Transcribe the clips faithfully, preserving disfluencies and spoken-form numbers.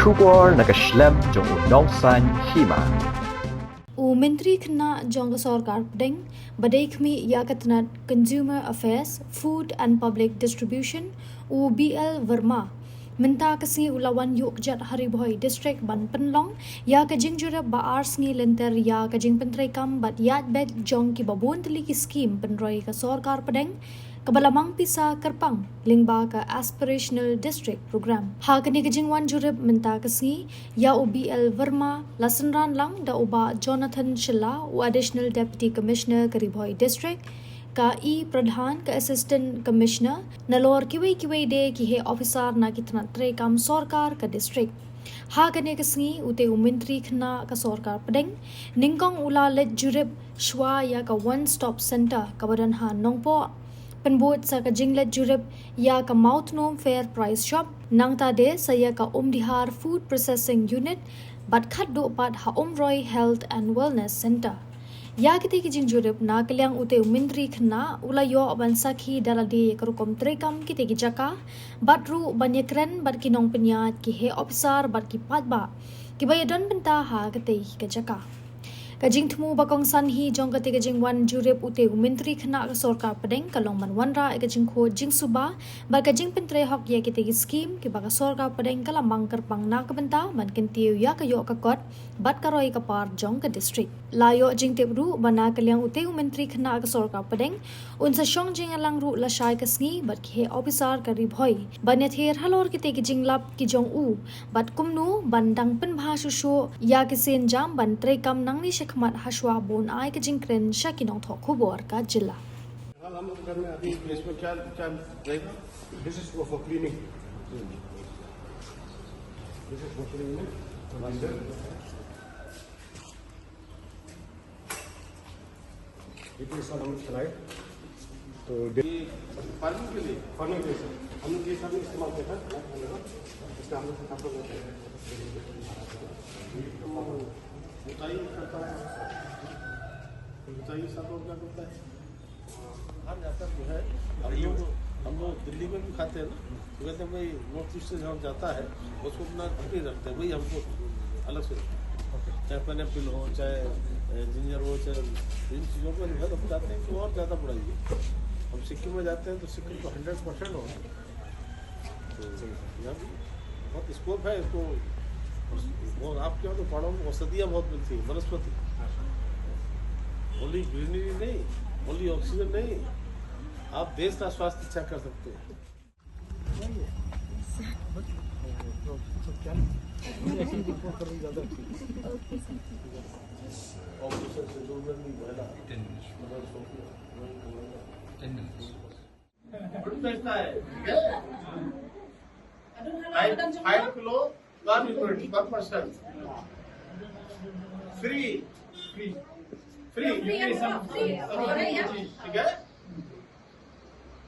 Khubor na ka shlem jong u nongsan hima. U Myntri Khynnah jong ka Sorkar Pdeng ba dei khmih ïa ka tnat Consumer Affairs, Food and Public Distribution, u B L Verma, mynta ka sngi u la wan ïuh kjat ha Ri Bhoi District ban pynlong ïa ka jingjurip ba ar sngi lynter ïa ka jingpyntreikam bad ïaid beit jong kiba bun tylli ki skim pynroi ka Sorkar Pdeng kaba la mang pisa kyrpang lyngba ka Aspirational District Program. Ha kane ka jingwan jurip mynta ka sngi ïa u B L Verma la synran lang da u Bah Jonathan Shylla, u Additional Deputy Commissioner ka Ri Bhoi District, ka E Pradhan, ka Assistant Commissioner, nalor kiwei kiwei de ki heh officer na ki tnat treikam sorkar ka district. Ha kane ka sngi u te u Myntri Khynnah ka Sorkar Pdeng nyngkong u la leit jurip shuwa ïa ka One Stop Center kaba don ha Nongpoh, pynbud sa ka jingleit jurip ïa ka Mawtnum Fair Price Shop, nangta de sa ïa ka Umdihar Food Processing Unit bad khatduh pat ha Umroi Health and Wellness Center. Ïa kite ki jingjurip na ka liang u te u Myntri Khynnah u la ïoh ban sakhi da lade ïa ka rukom treikam kite ki jaka bad ruh ban ïakren bad ki nongpynïaid, ki heh officer bad ki paidbah kiba ïadon bynta ha kite ka jaka. Ka jingthmu ba kongsan hi jong kate ka jingwan jurip u te u Myntri Khynnah ka Sorkar Pdeng ka long ban wanrah ïa ka jingkhuid jingsuba bad ka jingpyntrei hok ïa kite ki skim kiba ka Sorkar Pdeng ka la mang kyrpang na ka bynta ban kyntiew ïa ka ïoh ka kot bad ka roi ka par jong ka district. La ïoh jingtip ruh ba na ka liang u te u Myntri Khynnah ka Sorkar Pdeng un sa shong jingïalang ruh lashai ka sngi bad ki heh officer ka Ri Bhoi ban ïathir halor kite ki jinglap ki jong u bad kumno ban dang pynbha shuh shuh ïa ki sienjam ban treikam nangne shakhmat hashwa ban ai ka jingkren sha ki nongthoh khubor ka jylla. फिलहाल हम लोग घर में अभी इसमें क्या क्या रहेगा? This is for cleaning. This is for cleaning. इतने साल हम लोग चलाए तो ये फार्मिंग के लिए फार्मिंग के लिए सर हम लोग ये सब इस्तेमाल किया था। इसका हम लोग मोटाई करता है, मोटाई साथ और क्या करता है? बाहर जाकर जो है हम लोग हम लोग दिल्ली में भी खाते हैं ना, तो कहते हैं भाई नॉर्थ ईस्ट से जहाँ जाता है उसको अपना नहीं रखते, वही हमको अलग से रखते हैं। चाहे पाइनएप्पल हो, चाहे जिंजर हो, चाहे इन चीज़ों को जो है हम चाहते हैं कि और ज़्यादा बढ़ाइए। हम सिक्किम में जाते हैं तो सिक्किम तो हंड्रेड परसेंट हो, तो यहाँ भी बहुत स्कोप है इसको। वो आपके यहाँ तो पहाड़ों में औषधियाँ बहुत मिलती है, वनस्पति। ओनली ग्रीनरी नहीं, ओनली ऑक्सीजन नहीं, आप देश का स्वास्थ्य अच्छा कर सकते हैं। ऑफिसर से जो भी महिला, टेन मिनट्स। बड़ी बेचता है, ठीक है? फाइव फाइव किलो पर यूनिट, पर पर्सन। फ्री, फ्री, फ्री, ठीक है?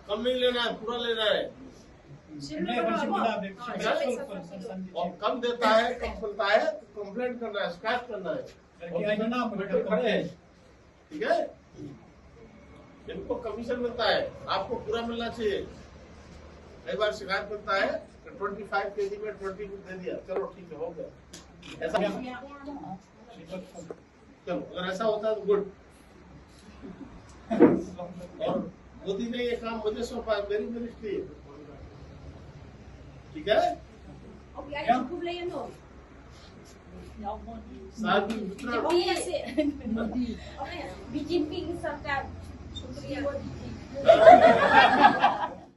कम नहीं लेना है, पूरा लेना है। और कम देता है, कम फलता है तो कंप्लेंट करना है, शिकायत करना है। खड़े हैं, ठीक है? इनको कमीशन मिलता है, आपको पूरा मिलना चाहिए। कई बार शिकायत मिलता है कि ट्वेंटी फाइव केजी में ट्वेंटी दे दिया, चलो ठीक है, हो गया। ऐसा चलो, अगर ऐसा होता है तो गुड। और मोदी ने ये काम मुझे सौंपा है, मेरी मिनिस्ट्री है, ठीक है? साथ में दूसरा बीजेपी की सरकार।